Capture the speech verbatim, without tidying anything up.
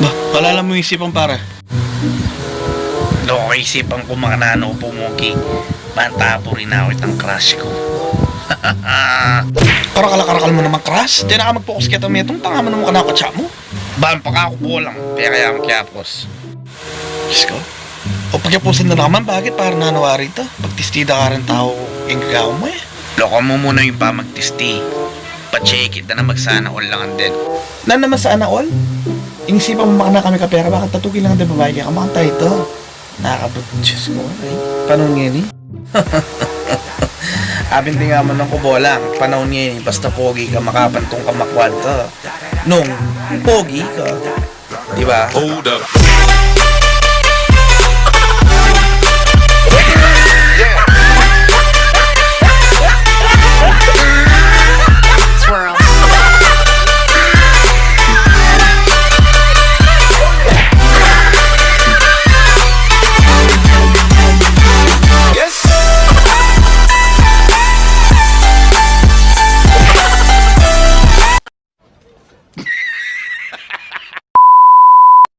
Ba, ala la mung isipan, pare? Lo, isipan ku makananu pumugi. Ban tapurin na ku itang crush ku. Karakal-karakal mu naman, crush. Di na ka mag-focus keta metung, tanga mu naman kanaku, chat mu. Ban pakakubulang, pekaya makiapos. Diyos ko. O, pakiapusan da na ka man, bakit? Para nanu wari ita? Pagtisti da ka reng tau, ing gagawan mu e. Loka mu muna ing pamagtisti. Pachekit da na mag-sana all la ngan din. Nanu naman sana all? Ing isipan mu makananu kami kapera, bakit? Tatuki la ngan din babai keka, makanta ita. Nakakabut, Diyos ko, ay. Panaun ngeni. Abing tinga mu nung kubulang, panaun ngeni, basta pogi ka, makapantung ka, makwalta. Nung pogi ka. Di ba? Hold up.